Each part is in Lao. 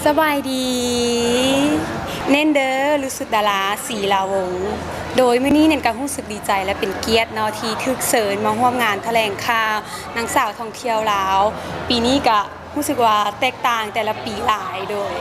ສະບາຍດີ ເນນເດີ ລຸສຸດດາລາ ສີລາວົງ. ໂດຍມື້ນີ້ເນນກໍຮູ້ສຶກດີໃຈ ແລະ ເປັນກຽດເນາະ ທີ່ຖືກເຊີນມາຮ່ວມງານຖະແຫຼງຂ່າວນາງສາວທ່ອງທ່ຽວລາວ. ປີນີ້ກໍ ຮູ້ສຶກວ່າແຕກຕ່າງແຕ່ລະປີຫຼາຍໂດຍ.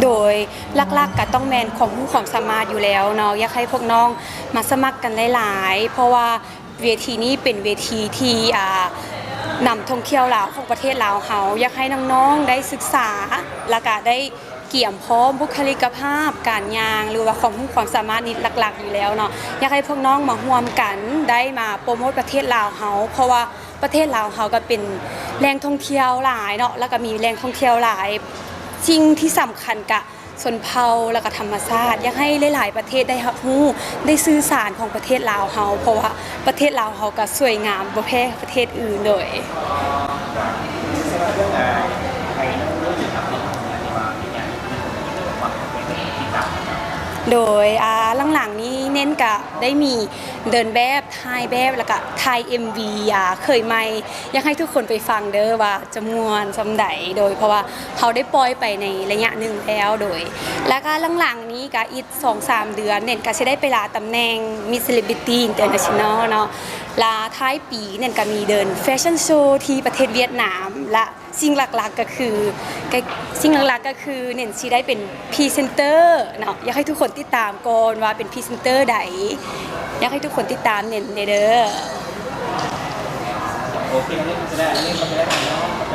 ໂດຍຫຼັກໆກໍຕ້ອງແມ່ນຄວາມຮູ້ຄວາມສາມາດຢູ່ແລ້ວເນາະ, ຢາກໃຫ້ພວກນ້ອງມາສະໝັກກັນຫຼາຍໆ ເພາະວ່າ ເວທີນີ້ເປັນເວທີທີ່ ອ່າ ນຳທ່ອງທ່ຽວລາວຂອງປະເທດລາວເຮົາ, ຢາກໃຫ້ນ້ອງໆໄດ້ສຶກສາ ແລ້ວກະໄດ້ກຽມພ້ອມບຸກຄະລິກະພາບການຍ່າງ ຫຼືວ່າຄວາມຮູ້ຄວາມສາມາດນີ້ຫຼັກໆຢູ່ແລ້ວເນາະ. ຢາກໃຫ້ພວກນ້ອງມາຮ່ວມກັນ ໄດ້ມາໂປຣໂມດປະເທດລາວເຮົາ ເພາະວ່າປະເທດລາວເຮົາກໍເປັນແຫຼ່ງທ່ອງທ່ຽວຫຼາຍເນາະ ແລ້ວກໍມີແຫຼ່ງທ່ອງທ່ຽວຫຼາຍ. ສິ່ງທີ່ສຳຄັນກະ ຊົນເຜົ່າ ແລ້ວກໍທຳມະຊາດ. ຢາກໃຫ້ຫຼາຍໆປະເທດໄດ້ຮັບຮູ້ ໄດ້ສື່ສານຂອງປະເທດລາວເຮົາ ເພາະວ່າປະເທດລາວເຮົາກໍສວຍງາມບໍ່ແພ້ປະເທດອື່ນໂດຍ. ໂດຍ ອ່າ ຫຼັງໆນີ້ເນນກະໄດ້ມີເດີນແບບ ຖ່າຍແບບ ແລ້ວກະຖ່າຍເອັມວີ ອ່າ ເຂີຍໃໝ່. ຢາກໃຫ້ທຸກຄົນໄປຟັງເດີວ່າ ຈະມ່ວນສ່ຳໃດ ໂດຍ ເພາະວ່າເຮົາໄດ້ປ່ອຍໄປໃນໄລຍະໜຶ່ງແລ້ວໂດຍ ແລ້ວກະຫຼັງໆນີ້ກະອີກສອງສາມເດືອນ ເນນກະຊິໄດ້ໄປລາຕຳແໜ່ງ Miss Celebrity International ເນາະ ລະທ້າຍປີເນນກະມີເດີນແຟຊັນໂຊທີ່ປະເທດຫວຽດນາມ ລະສິ່ງຫຼັກໆກະຄື ກະ ສິ່ງຫຼັກໆກະຄືເນນຊິໄດ້ເປັນພຣີເຊັນເຕີເນາະ. ຢາກໃຫ້ທຸກຄົນຕິດຕາມກ່ອນວ່າເປັນພຣີເຊັນເຕີໃດ. ຢາກໃຫ້ທຸກຄົນຕິດຕາມເນນແດ່ເດີ.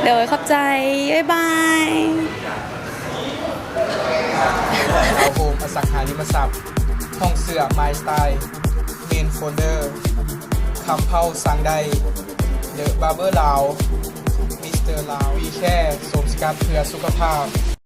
ໂດຍ ຂອບໃຈ ບາຍບາຍ. ລາວໂຮມ ອະສັງຫາລິມະຊັບ, ຫ້ອງເສື້ອ My Style, Main Folder, ຄຳເຜົ່າສັ່ງໄດ້, The Barber ລາວ, Mister ລາວ, We Care ໂສມສະກັດເພື່ອສຸຂະພາບ.